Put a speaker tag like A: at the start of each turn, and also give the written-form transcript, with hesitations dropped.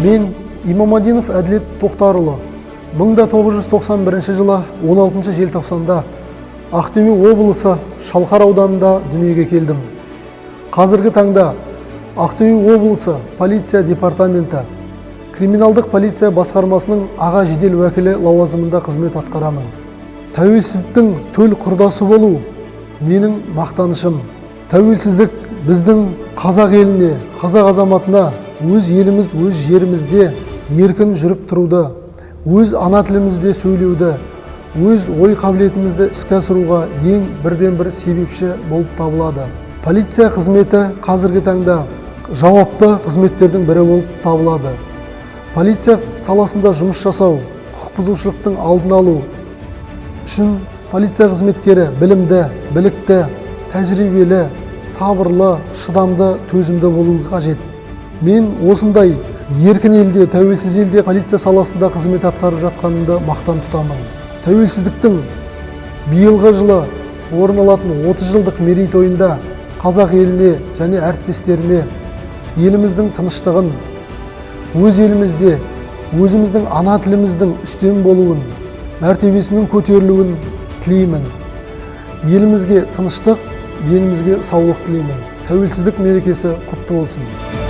A: Мен, Имамадинов Әділет Тоқтарұлы, 1991 жылы 16 желтоқсанда Ақтөбе облысы Шалқар ауданында дүниеге келдім. Қазіргі таңда Ақтөбе облысы полиция департаменті криминалдық полиция басқармасының аға жедел уәкілі лауазымында қызмет атқарамын. Тәуелсіздіктің төл құрдасы болу менің мақтанышым. Тәуелсіздік біздің қазақ еліне, қазақ азаматына өз еліміз, өз жерімізде еркін жүріп тұруды, өз ана тілімізде сөйлеуді, өз ой қабілетімізді іске асыруға ең бірден бір себепші болып табылады. Полиция қызметі қазіргі таңда жауапты қызметтердің бірі болып табылады. Полиция саласында жұмыс жасау, құқық бұзушылықтың алдын алу үшін полиция қызметкері білімді, білікті, тәжірибелі, сабырлы, шыдамды, төзімді болуы қажет. Мен осындай еркін елде, тәуелсіз елде полиция саласында қызмет атқарып жатқанымды мақтан тұтамын. Тәуелсіздіктің биылғы жылы орын алатын 30 жылдық мерейтойында қазақ еліне және әріптестеріме еліміздің тыныштығын, өз елімізде өзіміздің ана тіліміздің үстем болуын, мәртебесінің көтерілуін тілеймін. Елімізге тыныштық, елімізге саулық тілеймін. Тәуелсіздік мерекесі құтты болсын!